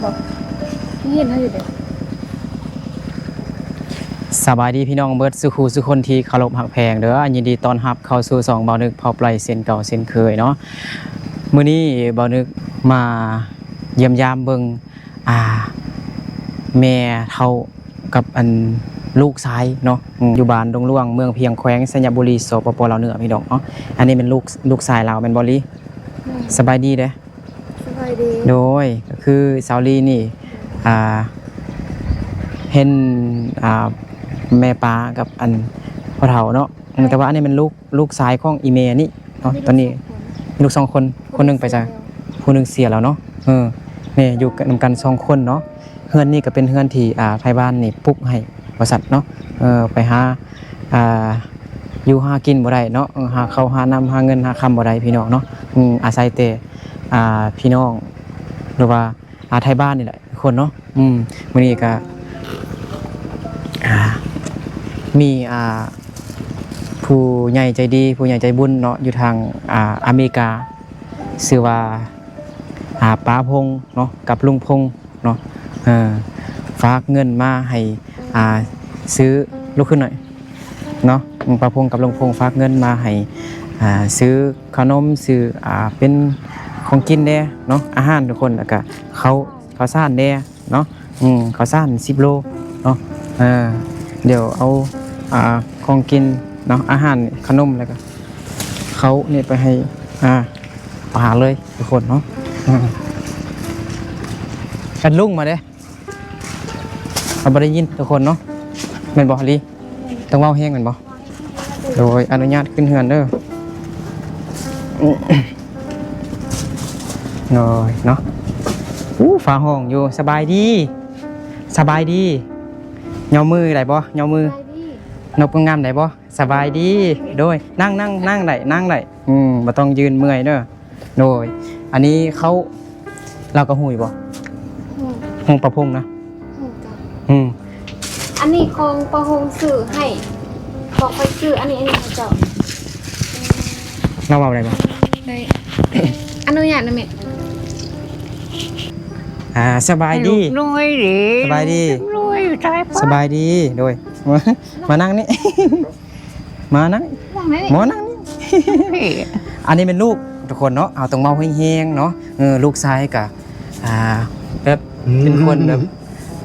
ບໍ່ ຍັງເຫັນເຮົາຢູ່ເດ້. ສະບາຍດີພີ່ນ້ອງເບິດສູ່ຄູ່ສູ່ຄົນທີ່ເຄົາລົບຮັກແພງເດີ. ຍິນດີຕ້ອນຮັບເຂົ້າສູ່ຊ່ອງເບົານຶກເຜົ່າໄປເຊັ່ນເກົ່າເຊັ່ນເຄີຍເນາະ. ມື້ນີ້ເບົານຶກມາຢ້ຽມຢາມເບິ່ງ ອ່າ ແມ່ເຖົ້າກັບອັນລູກຊາຍເນາະ ຢູ່ບ້ານດົງຫຼວງ ເມືອງພຽງ ແຂວງໄຊຍະບູລີ ສປປ ລາວເໜືອ ພີ່ນ້ອງເນາະ. ອັນນີ້ແມ່ນລູກ ລູກຊາຍລາວແມ່ນບໍ່ລີ? ສະບາຍດີເດີ. ສະບາຍດີ. ໂດຍ ກໍຄືສາວລີນີ້ ອ່າ ເຫັນ ອ່າ ແມ່ປ້າກັບອັນພໍ່ເຖົ້າເນາະ. ອືມ ແຕ່ວ່າອັນນີ້ແມ່ນລູກ ລູກຊາຍຂອງອີ່ແມ່ນີ້ເນາະ. ອັນນີ້ມີລູກສອງຄົນ ມີລູກສອງຄົນ ຄົນໜຶ່ງໄປໃສ? ຜູ້ໜຶ່ງເສຍແລ້ວເນາະ. ເອີ ນີ້ຢູ່ນຳກັນສອງຄົນເນາະ. ເຮືອນນີ້ກໍເປັນເຮືອນທີ່ ອ່າ ໄທບ້ານນີ້ປຸກໃຫ້ວ່າຊັ້ນເນາະ. ເອີ ໄປຫາ ອ່າ ຢູ່ຫາກິນບໍ່ໄດ້ເນາະ. ເອີ ຫາເຂົ້າຫານ້ຳ ຫາເງິນຫາຄຳບໍ່ໄດ້ ພີ່ນ້ອງເນາະ. ອືມ ອາໄສແຕ່ ອ່າ ພີ່ນ້ອງ ຫຼືວ່າ ອ່າ ໄທບ້ານນີ້ແຫຼະທຸກຄົນເນາະ. ອືມ ມື້ນີ້ກໍ ອ່າ ມີ ອ່າ ຜູ້ໃຫຍ່ໃຈດີ ຜູ້ໃຫຍ່ໃຈບຸນເນາະ ຢູ່ທາງ ອ່າ ອາເມລິກາ ຊື່ວ່າ ອ່າ ປ້າພົງເນາະ ກັບລຸງພົງເນາະ. ເອີ ຝາກເງິນມາໃຫ້ ອ່າ ຊື້ ລຸກຂຶ້ນໜ້ອຍເນາະ. ປ້າພົງກັບລຸງພົງຝາກເງິນມາໃຫ້ ອ່າ ຊື້ຂະໜົມ ຊື້ ອ່າ ເປັນຂອງກິນແດ່ເນາະ ອາຫານທຸກຄົນ ແລ້ວກະເຂົ້າ ເຂົ້າສານແດ່ເນາະ. ອືມ ເຂົ້າສານສິບໂລເນາະ. ເອີ ດຽວເອົາ ອ່າ ຂອງກິນເນາະ ອາຫານ ຂະໜົມ ແລ້ວກະເຂົ້ານີ້ໄປໃຫ້ ອ່າ ປາເລີຍທຸກຄົນເນາະ. ເອີ ແອັດລຸງມາເດ້. ເຮົາບໍ່ໄດ້ຍິນທຸກຄົນເນາະ ແມ່ນບໍ່ລີ? ຕ້ອງເວົ້າແຮງແມ່ນບໍ່? ໂດຍ ອະນຸຍາດຂຶ້ນເຮືອນເດີ. ໂດຍເນາະ. ອູ້ ຟ້າຮ້ອງຢູ່. ສະບາຍດີ ສະບາຍດີ. ຍໍມືໄດ້ບໍ່? ຍໍມື. ສະບາຍດີ. ນົບງາມໆໄດ້ບໍ່? ສະບາຍດີ. ໂດຍ ນັ່ງ ນັ່ງ ນັ່ງໄດ້ ນັ່ງໄດ້. ອືມ ບໍ່ຕ້ອງຢືນເມື່ອຍເດີ. ໂດຍ ອັນນີ້ເຂົາ ລາວກໍຮູ້ຢູ່ບໍ່? ຮູ້ ຮູ້ປາພົງນະ? ຮູ້ເຈົ້າ. ອືມ ອັນນີ້ຂອງປາພົງຊື້ໃຫ້ ບອກຂ້ອຍຊື້ອັນນີ້ ອັນນີ້ໃຫ້ເຈົ້າ. ລາວເວົ້າໄດ້ບໍ່? ໄດ້ ອະນຸຍາດນະແມ່. ອ່າ ສະບາຍດີ ໃຫ້ລູກນ້ອຍເດ້ ສະບາຍດີ ລູກນ້ອຍ ຕາຍປະ ສະບາຍດີ. ໂດຍ ມານັ່ງນີ້. ມານັ່ງ ມານັ່ງນີ້ ມານັ່ງນີ້. ອັນນີ້ແມ່ນລູກທຸກຄົນເນາະ ເຮົາຕ້ອງເວົ້າແຮງໆເນາະ. ເອີ ລູກຊາຍກະ ອ່າ ແບບ ອືມ ເປັນຄົນແບບ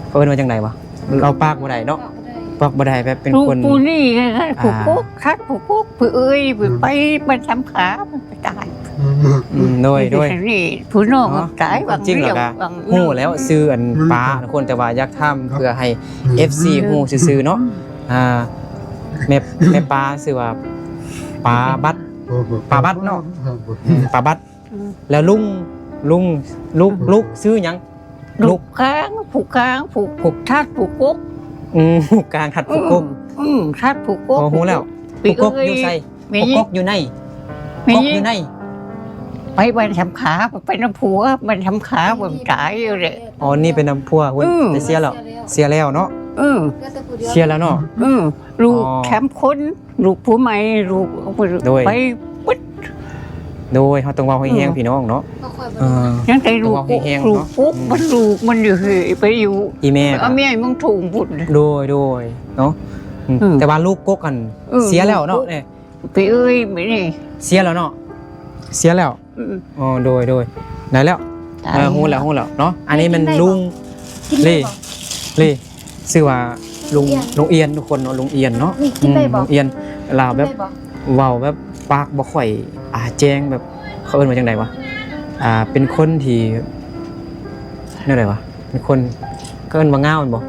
ເຂົາເອີ້ນວ່າຈັ່ງໃດວະ? ອືມ ເວົ້າປາກບໍ່ໄດ້ເນາະ ເວົ້າບໍ່ໄດ້ ເວົ້າບໍ່ໄດ້ ແບບເປັນຄົນ ຜູ້ນີ້ ອ່າ ຜູ້ກົກ ຄັດຜູ້ກົກ ຜູ້ເອີຍ ອືມ ໄປ ໄປທຳຂາ ໄປຕາຍ. ອືມ ໂດຍ ໂດຍ ຜູ້ນ້ອງກໍຕາຍ ຄວາມຈິງແລ້ວກໍຮູ້ແລ້ວຊື່ອັນປ້າທຸກຄົນ ແຕ່ວ່າຢາກຖາມເພື່ອໃຫ້ເອັຟຊີຮູ້ຊື່ໆເນາະ. ອ່າ ແມ່ ແມ່ປ້າຊື່ວ່າປ້າບັດ ປ້າບັດເນາະ. ອືມ ປ້າບັດ. ອືມ ແລ້ວລຸງ ລຸງ ລູກ ອືມ ລູກຊື່ຫຍັງ? ລູກກາງ ຜູ້ກາງ ຜູ້ ຜູ້ ທັດ ຜູ້ກົກ. ອືມ ຜູ້ກາງ ທັດ ຜູ້ກົກ. ອືມ ທັດ ຜູ້ກົກ. ອໍ ຮູ້ແລ້ວ. ຜູ້ກົກຢູ່ໃສ? ແມ່ຍິງ ຜູ້ກົກຢູ່ໃນ ແມ່ຍິງ ກົກຢູ່ໃນ ໄປບ້ານຊຳຂາ ໄປນຳຜົວ ບ້ານຊຳຂາ ບໍ່ຕາຍຢູ່ແຫຼະ. ອໍ ນີ້ໄປນຳຜົວພຸ້ນ. ອືມ ແຕ່ເສຍແລ້ວ ເສຍແລ້ວເນາະ. ອືມ ເສຍແລ້ວເນາະ. ອືມ ລູກ ອໍ ສາມຄົນ ລູກຜູ້ໃໝ່ ລູກ ໂດຍ ໄປເບິດ. ໂດຍ ເຮົາຕ້ອງເວົ້າໃຫ້ແຮງ ອືມ ພີ່ນ້ອງເນາະ. ເອີ ຍັງແຕ່ລູກ ຕ້ອງເວົ້າໃຫ້ແຮງ ລູກ ເນາະ. ປຸກ ອືມ ມັນລູກມັນຢູ່ ເຮີ້ຍ ໄປຢູ່ ອີແມ່ ອາເມຍເມືອງທຸງພຸ້ນ. ໂດຍ ໂດຍ ເນາະ. ອືມ ອືມ ແຕ່ວ່າລູກກົກຫັ້ນ ເອີ ເສຍແລ້ວເນາະ. ລູກກົກ ນີ້ ໄປເອີຍ ນີ້ ເສຍແລ້ວເນາະ ເສຍແລ້ວ. ອືມ ອໍ ໂດຍ ໂດຍ ໄດ້ແລ້ວ. ເອີ ຮູ້ແລ້ວ ຮູ້ແລ້ວເນາະ. ອັນນີ້ແມ່ນລຸງ ກິນໄດ້ບໍ່? ລີ ລີ ຊື່ວ່າລຸງ ລຸງອຽນ ທຸກຄົນເນາະ ລຸງອຽນເນາະ. ນີ້ກິນໄດ້ບໍ່? ອືມ ລຸງອຽນ ລາວແບບ ກິນໄດ້ບໍ່? ເວົ້າແບບປາກບໍ່ຄ່ອຍ ອ່າ ແຈ້ງ ແບບ ເຂົາເອີ້ນວ່າຈັ່ງໃດວະ? ອ່າ ເປັນຄົນທີ່ ແນວໃດວະ? ເປັນຄົນ ເຂົາເອີ້ນວ່າງາວແມ່ນບໍ່?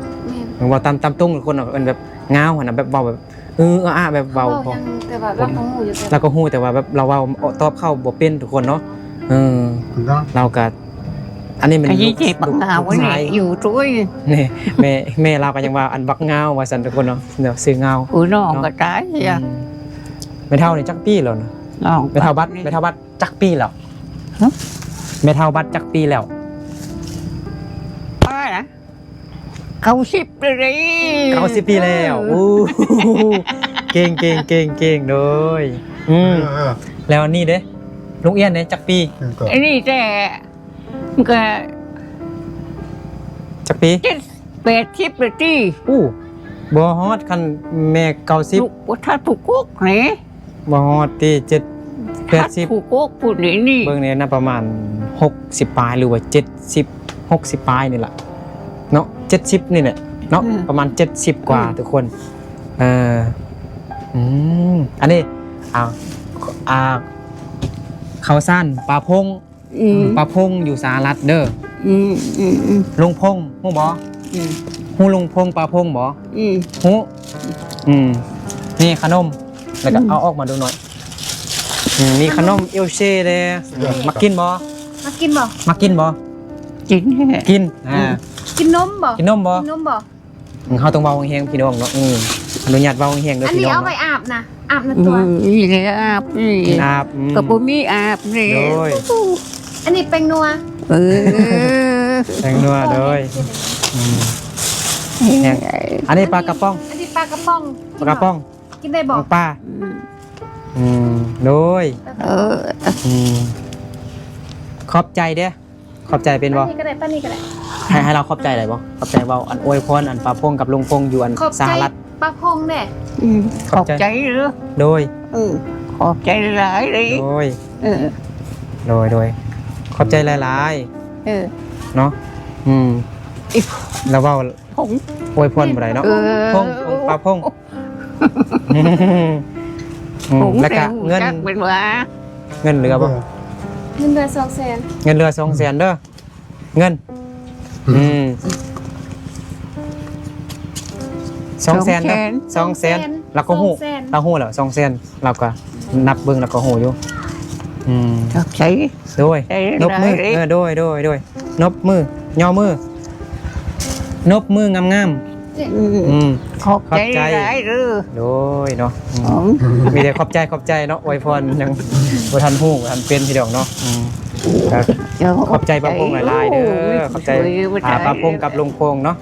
ແມ່ນ ເວົ້າຕາມ ຕາມຕົງ ຄົນເນາະ ເອີ້ນແບບງາວຫັ້ນນະ ແບບເວົ້າແບບ ເອີ ອາ ແບບເວົ້າ ເວົ້າຫຍັງ ແຕ່ວ່າລາວກໍຮູ້ຢູ່ ລາວກໍຮູ້ ແຕ່ວ່າແບບລາວເວົ້າຕອບເຂົາບໍ່ເປັນ ທຸກຄົນເນາະ. ເອີ ລາວກໍ ອັນນີ້ແມ່ນ ກໍຍິງໃສ່ບັກງາວນີ້ຢູ່ໂຕຍ. ນີ້ ແມ່ ແມ່ລາວກໍຍັງວ່າ ອັນບັກງາວວ່າຊັ້ນ ທຸກຄົນເນາະ ຊື່ງາວ. ໂອ້ຍ ນ້ອງກໍຕາຍ. ອືມ ແມ່ເຖົ້ານີ້ຈັກປີແລ້ວນະ? ແມ່ເຖົ້າບັດ ແມ່ເຖົ້າບັດຈັກປີແລ້ວ? ຮະ ແມ່ເຖົ້າບັດຈັກປີແລ້ວ? ປ້ານະ ເກົ້າສິບແລ້ວເດ້. ເກົ້າສິບປີແລ້ວ. ເອີ ໂອ້ ເກັ່ງ ເກັ່ງ ເກັ່ງ ເກັ່ງ ໂດຍ. ອືມ ເອີ ເອີ ແລ້ວອັນນີ້ເດ້ ລຸງອຽນເດ້ ຈັກປີ? ອັນນີ້ແຕ່ ມັນກໍ ຈັກປີ? ເຈັດແປດສິບແລ້ວຕິ. ໂອ້ ບໍ່ຮອດ ຄັນແມ່ເກົ້າສິບ ລູກບໍ່ທັນຜູ້ກົກນີ້. ບໍ່ຮອດຕິ ເຈັດແປດສິບ ຜູ້ກົກຜູ້ນີ້ນີ້. ເບິ່ງແດ່ນະ ປະມານຫົກສິບປາຍ ຫຼືວ່າເຈັດສິບ ຫົກສິບປາຍນີ້ລະເນາະ ເຈັດສິບນີ້ແຫຼະເນາະ. ອືມ ປະມານເຈັດສິບກວ່າ ອືມ ທຸກຄົນ. ເອີ ອືມ ອັນນີ້ ອ່າ ອ່າ ເຂົ້າສານປາພົງ ອືມ ປາພົງຢູ່ສະຫະລັດເດີ. ອືມ ອືມ ອືມ ລຸງພົງ ຮູ້ບໍ່? ອືມ ຮູ້ລຸງພົງ ປາພົງບໍ່? ອືມ ຮູ້. ອືມ ນີ້ຂະໜົມ ແລ້ວກໍ ອືມ ເອົາອອກມາດູໜ້ອຍ. ອືມ ມີຂະໜົມເອວເຊແດ່. ອືມ ມັກກິນບໍ່? ມັກກິນບໍ່? ມັກກິນບໍ່? ກິນແທ້ ກິນ. ອ່າ ອືມ ກິນນົມບໍ່? ກິນນົມບໍ່? ກິນນົມບໍ່? ອືມ ເຮົາຕ້ອງເວົ້າແຮງໆ ພີ່ນ້ອງເນາະ. ອືມ ອະນຸຍາດເວົ້າແຮງໆ ເດີ ອັນນີ້ ພີ່ນ້ອງ ເອົາໄວ້ອາບນະ ອາບນະຕົວ. ອືມ ນີ້ແຫຼະອາບ ນີ້ອາບ. ອືມ ກໍບໍ່ມີອາບນີ້. ໂດຍ ອັນນີ້ແປ້ງນົວ. ເອີ ແປ້ງນົວ. ໂດຍ ອືມ ນີ້ ອັນນີ້ປາກະປ໋ອງ. ອັນນີ້ປາກະປ໋ອງ. ປາກະປ໋ອງ ກິນໄດ້ບໍ່? ປາ ອືມ ອືມ ໂດຍ ເອີ ອືມ ຂອບໃຈເດ້. ຂອບໃຈເປັນບໍ່? ປານີ້ກໍໄດ້ ປານີ້ກໍໄດ້. ໃຫ້ ໃຫ້ລາວຂອບໃຈໄດ້ບໍ່? ຂອບໃຈເວົ້າ ອັນອວຍພອນ ອັນປາພົງກັບລຸງພົງຢູ່ອັນ ຂອບໃຈ ສະຫະລັດ ປາພົງແດ່. ອືມ ຂອບໃຈ ຂອບໃຈເດີ. ໂດຍ ເອີ ຂອບໃຈຫຼາຍເລີຍ. ໂດຍ ເອີ ໂດຍ ໂດຍ ຂອບໃຈຫຼາຍໆ. ເອີ ເນາະ. ອືມ ລາວເວົ້າ ຜົງ ອວຍພອນບໍ່ໄດ້ເນາະ. ເອີ ຜົງ ຜົງ ປາຜົງ. ອືມ ແລ້ວກະເງິນ ຈັກເປັນວ່າ ເງິນເຫຼືອບໍ່? ເງິນເຫຼືອສອງແສນ. ເງິນເຫຼືອສອງແສນເດີ ເງິນ. ອືມ ສອງແສນເດີ ສອງແສນ ສອງແສນ. ລາວກໍຮູ້ ສອງແສນ ລາວຮູ້ແລ້ວ ສອງແສນ ລາວກໍນັບເບິ່ງ ລາວກໍຮູ້ຢູ່. ອືມ ຂອບໃຈ. ໂດຍ ຂອບໃຈຫຼາຍໆ. ນົບມື ເອີ ໂດຍ ໂດຍ ໂດຍ. ນົບມື ຍໍມື ນົບມືງາມໆ. ອືມ ອືມ ຂອບໃຈ ຂອບໃຈຫຼາຍເດີ. ໂດຍເນາະ. ອືມ ອືມ ມີແຕ່ຂອບໃຈ ຂອບໃຈເນາະ. ອວຍພອນຍັງບໍ່ທັນຮູ້ ບໍ່ທັນເປັນ ພີ່ນ້ອງເນາະ. ອືມ ກໍ ເຈົ້າ ຂອບໃຈ ຂອບໃຈປ້າພົງຫຼາຍໆເດີ. ໂອ້ ຂອບໃຈ ຂອບໃຈ ອ່າ ປ້າພົງກັບລຸງພົງເນາະ.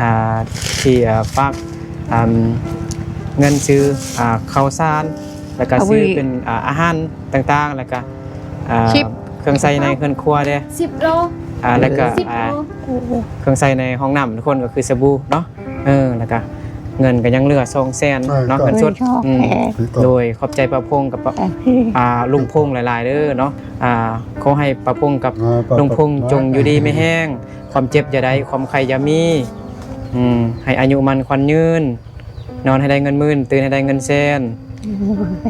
ອ່າ ທີ່ ອ່າ ຝາກ ອ່າ ເງິນຊື້ ອ່າ ເຂົ້າສານ ແລ້ວກະ ເອົາໄວ້ ຊື້ເປັນ ອ່າ ອາຫານຕ່າງໆ ແລ້ວກະ ອ່າ ສິບ ເຄື່ອງໃຊ້ໃນເຮືອນຄົວເດ້ ສິບໂລ ອ່າ ແລ້ວກະ ສິບ ອ່າ ໂລ ເຄື່ອງໃຊ້ໃນຫ້ອງນ້ຳທຸກຄົນ ກໍຄືສະບູເນາະ. ເອີ ແລ້ວກະເງິນກໍຍັງເຫຼືອສອງແສນເນາະ ເອີ ເງິນສົດ. ເງິນສອງແສນ. ອືມ ໂດຍ ຂອບໃຈປ້າພົງກັບ ອ່າ ລຸງພົງຫຼາຍໆເດີເນາະ. ອ່າ ຂໍໃຫ້ປ້າພົງກັບ ອ່າ ລຸງພົງ ປ້າພົງ ຈົ່ງຢູ່ດີມີແຮງ ຄວາມເຈັບຢ່າໄດ້ ຄວາມໄຂ້ຢ່າມີ. ອືມ ໃຫ້ອາຍຸໝັ້ນຂວັນຍືນ ນອນໃຫ້ໄດ້ເງິນໝື່ນ ຕື່ນໃຫ້ໄດ້ເງິນແສນ.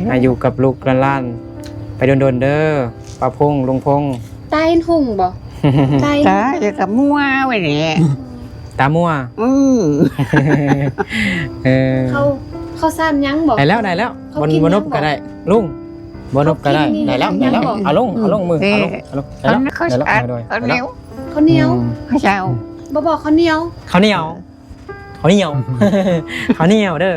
ໃຫ້ຢູ່ກັບລູກຫຼານໆໄປດົນໆເດີ ປ້າພົງ ລຸງພົງ. ຕາເຫັນຫຸ່ງບໍ່? ຕາເຫັນຫຸ່ງ ຕາກໍມົວໄວ້ແຫຼະ ຕາມົວ. ອືມ ເອີ ເຂົ້າ ເຂົ້າສານຍັງບໍ່? ໄດ້ແລ້ວ ໄດ້ແລ້ວ. ບໍ່ນົບກໍໄດ້ລຸງ ບໍ່ນົບກໍໄດ້. ໄດ້ແລ້ວ ໄດ້ແລ້ວ. ເອົາລົງ ເອົາລົງມື ເອີ ເອົາລົງ ເອົາລົງ. ໄດ້ແລ້ວ ໄດ້ແລ້ວ. ເຂົ້າໜຽວ ເຂົ້າໜຽວ ເຂົ້າໜຽວ. ບໍ່ ບໍ່ ເຂົ້າໜຽວ ເຂົ້າໜຽວ ເຂົ້າໜຽວ ເຂົ້າໜຽວເດີ.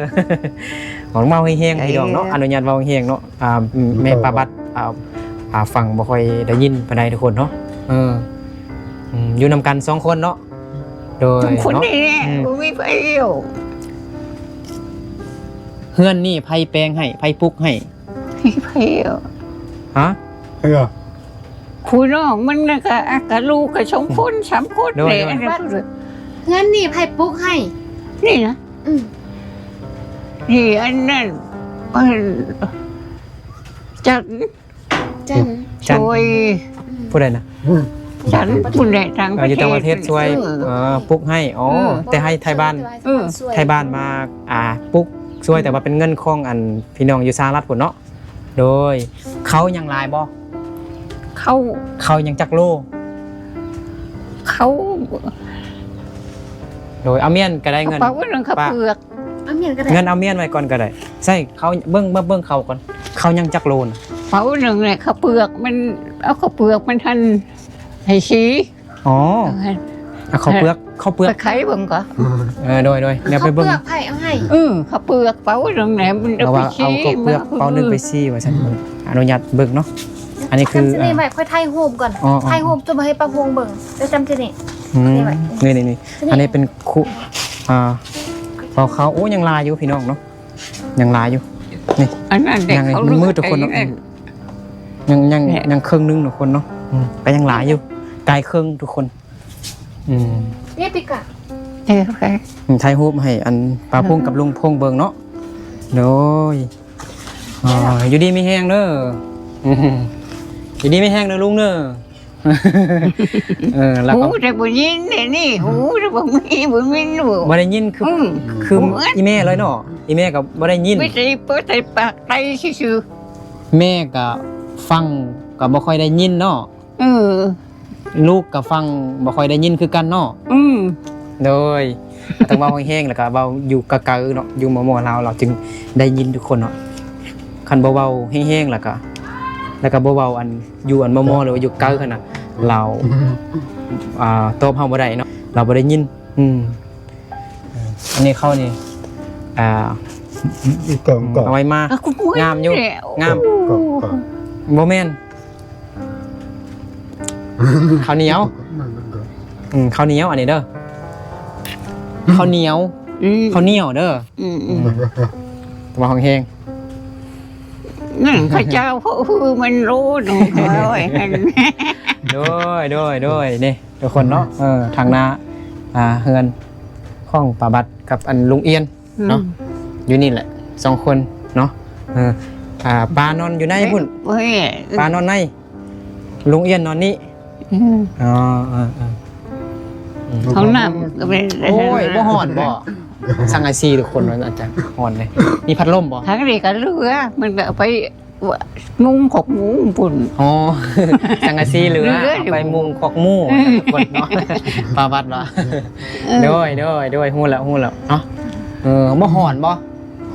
ເວົ້າແຮງໆ ພີ່ນ້ອງເນາະ ອະນຸຍາດເວົ້າແຮງເນາະ. ອ່າ ແມ່ປ້າບັດ ອ່າ ອ່າ ຟັງບໍ່ຄ່ອຍໄດ້ຍິນປານໃດທຸກຄົນເນາະ. ເອີ ອືມ ຢູ່ນຳກັນສອງຄົນເນາະ. ໂດຍ ສອງຄົນເນາະ. ນີ້ແຫຼະ ອືມ ບໍ່ມີໃຜຢູ່. ເຮືອນນີ້ໃຜແປງໃຫ້ ໃຜປຸກໃຫ້? ໃຜ? ຮະ? ຜູ້ນ້ອງມັນນະກະ ກະລູກກະສອງຄົນ ສາມຄົນ. ໂດຍ ນີ້ ໂດຍ. ອັນນັ້ນ ເຮືອນນີ້ໃຜປຸກໃຫ້? ນີ້ນະ. ອືມ ນີ້ ອັນນັ້ນ ອັນ ຈັນ ຈັນ ຈັນ ຊ່ວຍ. ອືມ ຜູ້ໃດນະ? ຈັນ ຜູ້ໃດ ຕ່າງປະເທດ ຢູ່ຕ່າງປະເທດຊ່ວຍ. ເອີ ເອີ ປຸກໃຫ້. ອໍ ເອີ ແຕ່ໃຫ້ໄທບ້ານ ເອີ ໄທບ້ານມາ ອ່າ ປຸກຊ່ວຍ ແຕ່ວ່າເປັນເງິນຂອງ ອັນ ພີ່ນ້ອງຢູ່ສະຫະລັດພຸ້ນເນາະ. ໂດຍ ເຂົ້າຍັງຫຼາຍບໍ່? ເຂົ້າ ເຂົ້າຍັງຈັກໂລ? ເຂົ້າ ໂດຍ ເອົາມ້ຽນກໍໄດ້. ເງິນ ເອົາມ້ຽນກໍໄດ້. ເອົາມ້ຽນໄວ້ກ່ອນກໍໄດ້. ໃສ່ເຂົ້າ ເບິ່ງ ເບິ່ງເຂົ້າກ່ອນ ເຂົ້າຍັງຈັກໂລນະ? ເຂົ້າໜຶ່ງແຫຼະ ເຂົ້າເປືອກມັນ ເອົາເຂົ້າເປືອກມັນຫັ້ນໃຫ້ສີ. ອໍ ເອົາເຂົ້າເປືອກ ເຂົ້າເປືອກ ໄປໄຂເບິ່ງກໍ. ເອີ ໂດຍ ໂດຍ ດຽວໄປເບິ່ງ ເຂົ້າເປືອກໃຜເອົາໃຫ້. ເອີ ເຂົ້າເປືອກເປົາໜຶ່ງແຫຼະ ມັນເອົາໄປສີ. ເອົາເຂົ້າເປືອກເປົາໜຶ່ງໄປສີວ່າຊັ້ນ. ອະນຸຍາດເບິ່ງເນາະ. ອັນນີ້ຄື ຈຳຊິນີ້ໄວ້ ຂ້ອຍຖ່າຍຮູບກ່ອນ. ອໍ ຖ່າຍຮູບຈຸ່ມໃຫ້ປ້າພົງເບິ່ງ ແລ້ວຈຳຊິນີ້. ອືມ ນີ້ໄວ້ ນີ້ໆ ນີ້ ນີ້ ອັນນີ້ເປັນຄຸ ອ່າ ເປົ່າເຂົ້າ. ໂອ້ ຍັງຫຼາຍຢູ່ພີ່ນ້ອງເນາະ ຍັງຫຼາຍຢູ່. ນີ້ ອັນນັ້ນເດັກ ຍັງ ເຂົາ ມືທຸກຄົນເນາະ ຍັງ ຍັງ ຍັງເຄິ່ງໜຶ່ງທຸກຄົນເນາະ. ອືມ ກໍຍັງຫຼາຍຢູ່ ກາຍເຄິ່ງທຸກຄົນ. ອືມ ນີ້ຕິກະ ເອີ ໂອເຄ ຖ່າຍຮູບໃຫ້ອັນປ້າພົງກັບລຸງພົງເບິ່ງເນາະ. ໂດຍ ອໍ ຢູ່ດີມີແຮງເດີ. ຢູ່ດີມີແຮງເດີລຸງເດີ. ເອີ ແລ້ວກໍ ຮູ້ແຕ່ບໍ່ຍິນເດນີ້ ຮູ້ແຕ່ບໍ່ມີ ບໍ່ມີ ບໍ່ໄດ້ຍິນຄື ອືມ ຄືອີ່ແມ່ເລີຍເນາະ. ອີ່ແມ່ກໍບໍ່ໄດ້ຍິນ ມີແຕ່ເປີດໃສ່ປາກໄຕຊື່ໆ. ແມ່ກໍຟັງກໍບໍ່ຄ່ອຍໄດ້ຍິນເນາະ. ເອີ ລູກກໍຟັງບໍ່ຄ່ອຍໄດ້ຍິນຄືກັນເນາະ. ອືມ ໂດຍ ຕ້ອງເວົ້າແຮງໆ ແລ້ວກໍເວົ້າຢູ່ໄກໆເນາະ ຢູ່ມໍ່ໆລາວ ລາວຈຶ່ງໄດ້ຍິນທຸກຄົນເນາະ. ຄັນບໍ່ເວົ້າແຮງໆ ແລ້ວກໍ ແລ້ວກໍບໍ່ເວົ້າອັນ ຢູ່ອັນມໍ່ໆ ຫຼືວ່າຢູ່ໄກຫັ້ນນະ ລາວ ອ່າ ຕອບເຮົາບໍ່ໄດ້ເນາະ ລາວບໍ່ໄດ້ຍິນ. ອືມ ອັນນີ້ເຂົ້ານີ້ ອ່າ ເອົາໄວ້ມາ ງາມຢູ່ ງາມ. ບໍ່ແມ່ນ ເຂົ້າໜຽວ. ອືມ ເຂົ້າໜຽວ ອັນນີ້ເດີ ເຂົ້າໜຽວ. ອືມ ເຂົ້າໜຽວເດີ. ອືມໆ ເວົ້າແຮງໆ ນັ້ນເຂົາເຈົ້າ ເພາະຄືມັນໂລດຂອງຂ້ອຍຫັ້ນ. ໂດຍ ໂດຍ ໂດຍ ນີ້ທຸກຄົນເນາະ. ເອີ ທາງໜ້າ ອ່າ ເຮືອນຂອງປ້າບັດກັບອັນລຸງອຽນ ເນາະ ອືມ ຢູ່ນີ້ແຫຼະສອງຄົນເນາະ. ເອີ ອ່າ ປ້ານອນຢູ່ໃນພຸ້ນ ເອີ ປ້ານອນໃນ ລຸງອຽນນອນນີ້. ອືມ ອໍ ເອີໆ ຫ້ອງນ້ຳກໍເປັນ ໂອ້ຍ ບໍ່ຮ້ອນບໍ່? ສັງກະສີທຸກຄົນ ມັນອາດຈະຮ້ອນເດ້. ມີພັດລົມບໍ່? ທາງນີ້ກໍເຫຼືອ ມັນກໍເອົາໄປ ມຸງຂອກໝູພຸ້ນ. ອໍ ສັງກະສີເຫຼືອ ເຫຼືອ ເອົາໄປມຸງຂອກໝູ ເອີ ທຸກຄົນເນາະ. ປາວັດວ່າ ເອີ ໂດຍ ໂດຍ ໂດຍ ຮູ້ແລ້ວ ຮູ້ແລ້ວເນາະ. ເອີ ບໍ່ຮ້ອນບໍ່?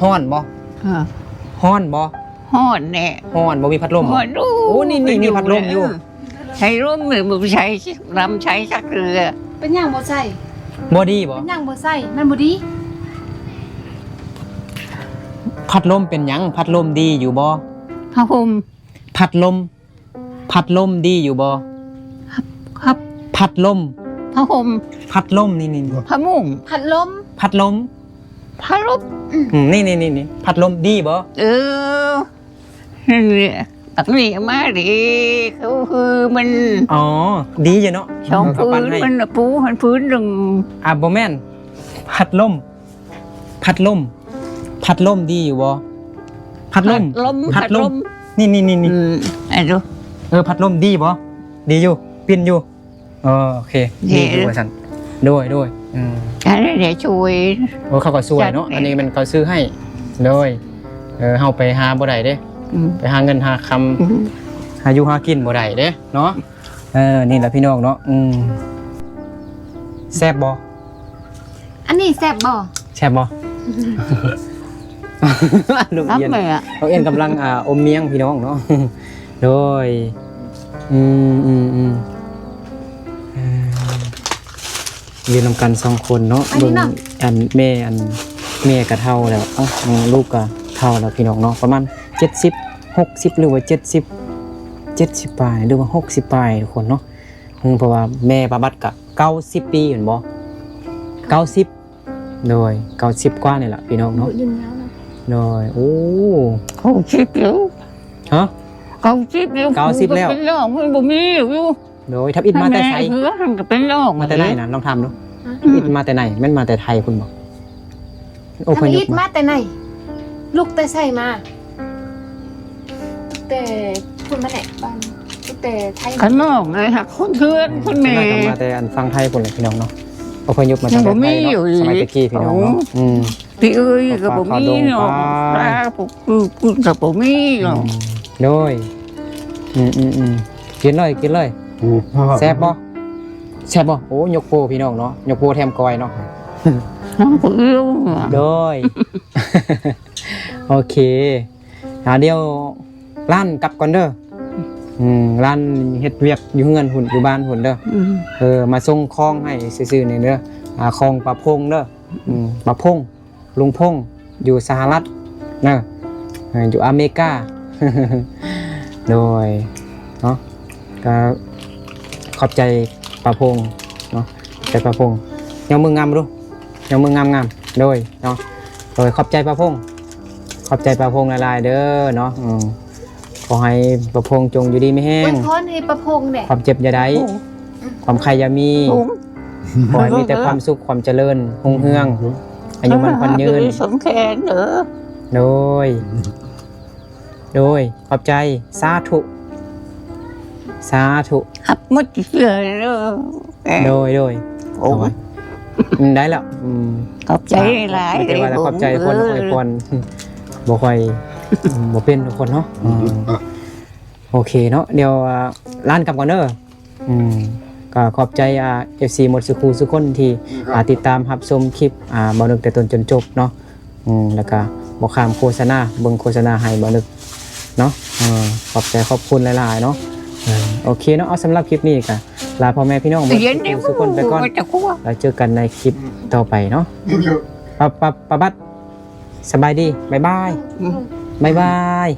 ຮ້ອນບໍ່? ຮະ ຮ້ອນບໍ່? ຮ້ອນແດ່. ຮ້ອນບໍ່? ມີພັດລົມບໍ່? ຮ້ອນ. ໂອ້ ໂອ້ ນີ້ ນີ້ ມີພັດລົມຢູ່. ເອີ ໃຊ້ລົມ ບໍ່ໃຊ້ ລຳໃຊ້ຈັກເທື່ອ. ເປັນຫຍັງບໍ່ໃຊ້? ບໍ່ດີບໍ່? ເປັນຫຍັງບໍ່ໃຊ້? ມັນບໍ່ດີ. ພັດລົມເປັນຫຍັງ? ພັດລົມດີຢູ່ບໍ່? ຜ້າຫົ່ມ. ພັດລົມ ພັດລົມດີຢູ່ບໍ່? ຄັບ ພັດລົມ ຜ້າຫົ່ມ ພັດລົມ ນີ້ໆ ຜ້າມຸ້ງ ພັດລົມ ພັດລົມ ພັດລົມ. ອືມ ນີ້ໆໆ ພັດລົມດີບໍ່? ເອີ ນີ້ ອັນນີ້ມາດີ ຄື ຄືມັນ ອໍ ດີຢູ່ເນາະ ສອງ ເອີ ເຂົາປັ່ນໃຫ້ ມັນປູຫັ້ນພື້ນໜຶ່ງ. ອ່າ ບໍ່ແມ່ນ ພັດລົມ ພັດລົມ ພັດລົມດີຢູ່ບໍ່? ພັດລົມ ພັດລົມ ພັດລົມ ນີ້ໆໆ ອືມ ເອີ ພັດລົມດີບໍ່? ດີຢູ່ ປິ່ນຢູ່. ເອີ ໂອເຄ ດີຢູ່ວ່າຊັ້ນ. ໂດຍ ໂດຍ ອືມ ອັນນີ້ໄດ້ຊ່ວຍ ໂອ້ ເຂົາກໍຊ່ວຍເນາະ ຈັດແມ່ນ ອັນນີ້ແມ່ນເຂົາຊື້ໃຫ້. ໂດຍ ເອີ ເຮົາໄປຫາບໍ່ໄດ້ເດ້ ອືມ ໄປຫາເງິນຫາຄຳ ອືມ ຫາຢູ່ຫາກິນບໍ່ໄດ້ເດ້ເນາະ. ເອີ ນີ້ແຫຼະພີ່ນ້ອງເນາະ. ອືມ ແຊບບໍ່? ອັນນີ້ແຊບບໍ່? ແຊບບໍ່? ລູກອຽນ ລູກອຽນກຳລັງ ອ່າ ອົມມຽງພີ່ນ້ອງເນາະ. ໂດຍ ອືມໆໆ ເອີ ຢູ່ນຳກັນສອງຄົນເນາະ. ເບິ່ງອັນແມ່ ອັນແມ່ກະເຖົ້າແລ້ວ ເອົ້າ ລູກກະເຖົ້າແລ້ວພີ່ນ້ອງເນາະ ປະມານເຈັດສິບ ຫົກສິບ ຫຼືວ່າເຈັດສິບ ເຈັດສິບປາຍ ຫຼືວ່າຫົກສິບປາຍທຸກຄົນເນາະ. ເພາະວ່າແມ່ປ້າບັດກະເກົ້າສິບປີແມ່ນບໍ່? ເກົ້າສິບ ໂດຍ ເກົ້າສິບກວ່ານີ້ລະພີ່ນ້ອງເນາະ. ອາຍຸຍືນຍາວນະ. ໂດຍ ໂອ້ ເກົ້າສິບແລ້ວ. ຮະ? ເກົ້າສິບແລ້ວ ເກົ້າສິບແລ້ວ ເປັນນ້ອງມັນບໍ່ມີຢູ່. ໂດຍ ທຳອິດມາແຕ່ໃສ? ເພື່ອນກໍເປັນນ້ອງ ມາແຕ່ໃນນະ? ລອງຖາມດູ. ທຳອິດມາແຕ່ໃນ? ແມ່ນມາແຕ່ໄທພຸ້ນບໍ່? ອະພະຍົບມາແຕ່ໃນ? ລຸກແຕ່ໃສມາ? ແຕ່ພຸ້ນມາແຫຼະ ບ້ານ ແຕ່ໄທ. ຄັນນ້ອງເອີຍ ຫາກຄົນເຮືອນ ອືມ ຄົນແມ່ ມາແຕ່ອັນຝັ່ງໄທພຸ້ນແຫຼະພີ່ນ້ອງເນາະ. ອະພະຍົບມາແຕ່ໄທເນາະ ສະໄໝແຕ່ກີ້ພີ່ນ້ອງເນາະ. ອືມ ພີ່ເອີຍກໍບໍ່ມີເນາະ ປາ ປາ ປູກພືດກໍບໍ່ມີເນາະ. ອືມ ໂດຍ ອືມໆໆ ກິນເລີຍ ກິນເລີຍ. ອືມ ແຊບບໍ່? ແຊບບໍ່? ໂອ້ ຍົກໂປ້ພີ່ນ້ອງເນາະ ຍົກໂປ້ແຖມກ້ອຍເນາະ. ໂດຍ ໂອເຄ ອ່າ ດຽວຫຼານກັບກ່ອນເດີ. ອືມ ຫຼານເຮັດວຽກຢູ່ເຮືອນພຸ້ນ ຢູ່ບ້ານພຸ້ນເດີ. ອືມ ເອີ ມາສົ່ງຂອງໃຫ້ຊື່ໆນີ້ເດີ ອ່າ ຂອງປ້າພົງເດີ. ອືມ ປ້າພົງ ລຸງພົງ ຢູ່ສະຫະລັດເນາະ ເອີ ຢູ່ອາເມລິກາ. ໂດຍ ເນາະ ກໍຂອບໃຈປ້າພົງເນາະ ຂອບໃຈປ້າພົງ. ຍົກມືງາມດູ ຍົກມືງາມໆ. ໂດຍ ເນາະ ໂດຍ ຂອບໃຈປ້າພົງ ຂອບໃຈປ້າພົງຫຼາຍໆເດີເນາະ. ອືມ ຂໍໃຫ້ປ້າພົງຈົ່ງຢູ່ດີມີແຮງ ອວຍພອນໃຫ້ປ້າພົງແດ່ ຄວາມເຈັບຢ່າໄດ້ ຄວາມໄຂ້ຢ່າມີ. ພົງ ຂໍໃຫ້ມີແຕ່ຄວາມສຸກ ຄວາມຈະເລີນຮຸ່ງເຮືອງ ອາຍຸໝັ້ນຂວັນຍືນ ສົມແຂນເດີ. ໂດຍ ໂດຍ ຂອບໃຈ ສາທຸ ສາທຸ ຮັບໝົດເຊື່ອເດີ. ໂດຍ ໂດຍ ໂອ້ຍ ໄດ້ແລ້ວ ອືມ ຂອບໃຈຫຼາຍ ມີແຕ່ວ່າຂອບໃຈ ເອີ ຄວນອວຍພອນ ບໍ່ຄ່ອຍ ອືມ ບໍ່ເປັນທຸກຄົນເນາະ. ອືມ ໂອເຄເນາະ ດຽວ ອ່າ ລາກັນກ່ອນເດີ. ອືມ ກໍຂອບໃຈ ອ່າ ເອັຟຊີ ໝົດສູ່ຄູ່ສູ່ຄົນທີ່ ອືມ ອ່າ ຕິດຕາມຮັບຊົມຄລິບ ອ່າ ບ່າວນຶກແຕ່ຕົ້ນຈົນຈົບເນາະ. ອືມ ແລ້ວກໍບໍ່ຂ້າມໂຄສະນາ ເບິ່ງໂຄສະນາໃຫ້ບ່າວນຶກເນາະ. ເອີ ຂອບໃຈຂອບຄຸນຫຼາຍໆເນາະ. ເອີ ໂອເຄເນາະ ເອົາ ສຳລັບຄລິບນີ້ກໍລາພໍ່ແມ່ພີ່ນ້ອງໝົດສູ່ຄູ່ສູ່ຄົນໄປກ່ອນ ແລ້ວເຈີກັນໃນຄລິບຕໍ່ໄປເນາະ. ປະ ປະ ປະບັດ ສະບາຍດີ ບາຍບາຍ ອືມ ບາຍບາຍ.